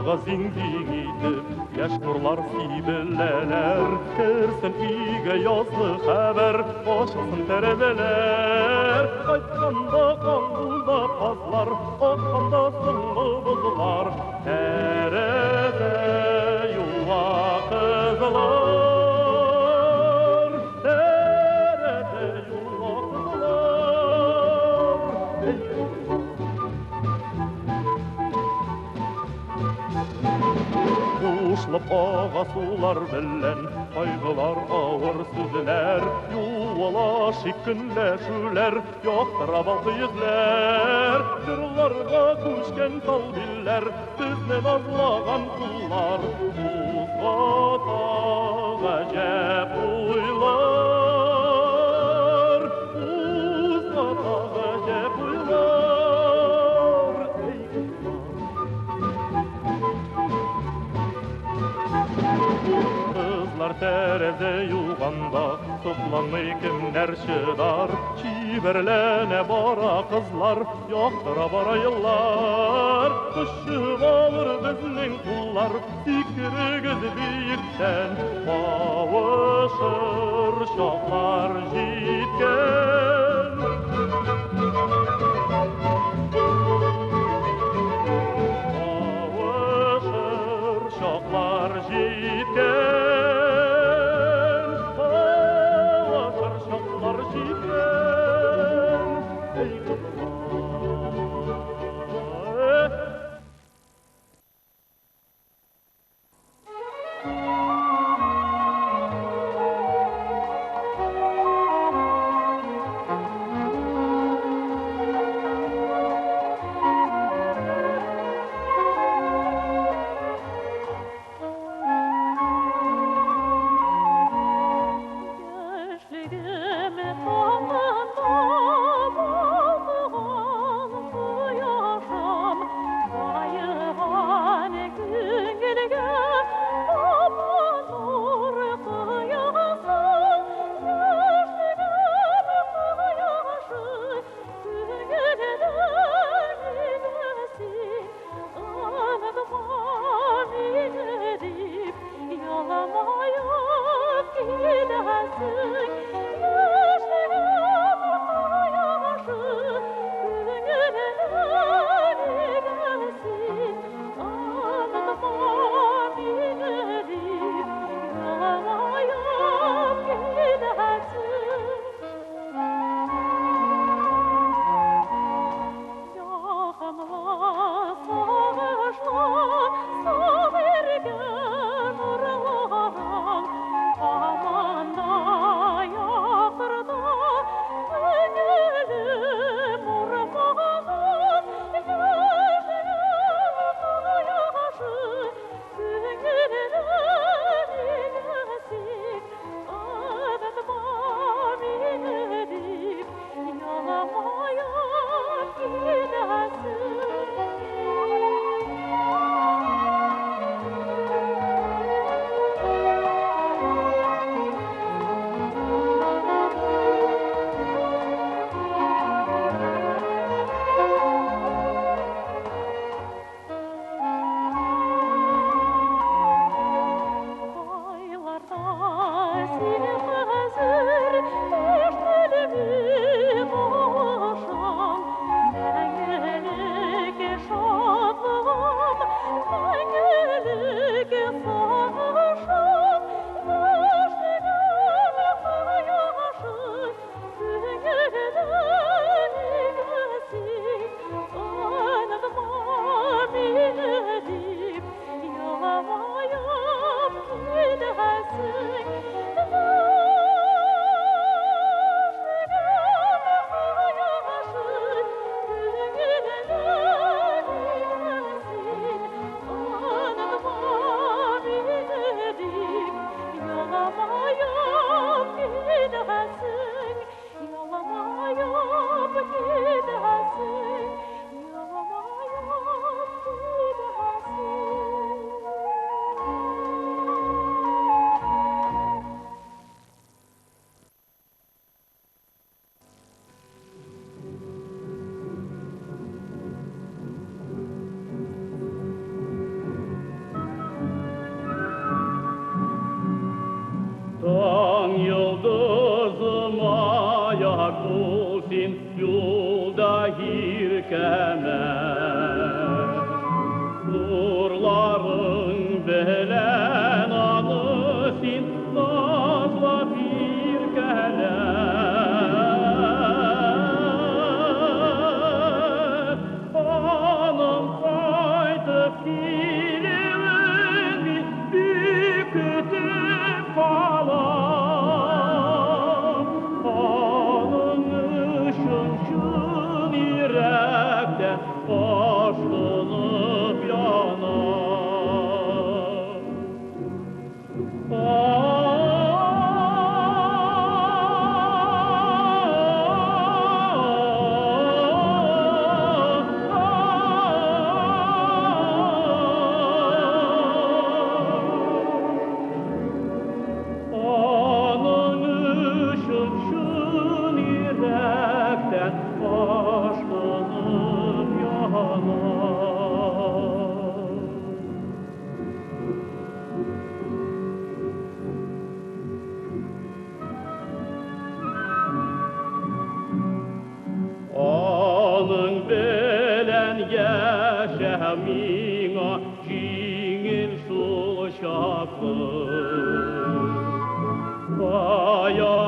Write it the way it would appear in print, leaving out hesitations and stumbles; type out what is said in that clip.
Аларга зиң-зиң итеп яшь нурлар сибеләләр. Керсен өйгә язлы хәбәр, ачылсын тәрәзәләр. Кайтканда каңгылда казлар, акканда соңгы бозлар. Тәрәзә юа кызлар, тәрәзә юа кызлар. Эй, Кушылып ага сулар белән кайгылар, авыр сүзләр, юыла шик көнләшүләр, яктыра балкый йөзләр. Җырларга күчкән тал билләр, безне назлаган куллар, кузгата гаҗәп уйлар, кузгата гаҗәп уйлар. Эй, кызлар! Кызлар тәрәзә юганда сокланмый кемнәр чыдар? Чибәрләнә бара кызлар, яктыра бара еллар. Кочып алыр безнең куллар, сикерегез биектән, кавышыр чаклар җиткән. Кавышыр чаклар җиткән, кавышыр чаклар җиткән. Эй, кызлар! Белән аны син назлап иркәлә. Аның кайтып килүен мин бик көтеп калам. Аның өчен чын йөрәктән ашкынып янам. Аның өчен чын йөрәктән ашкынып янам. Аның белән яшәү миңа җиңел шул чаклы. Ая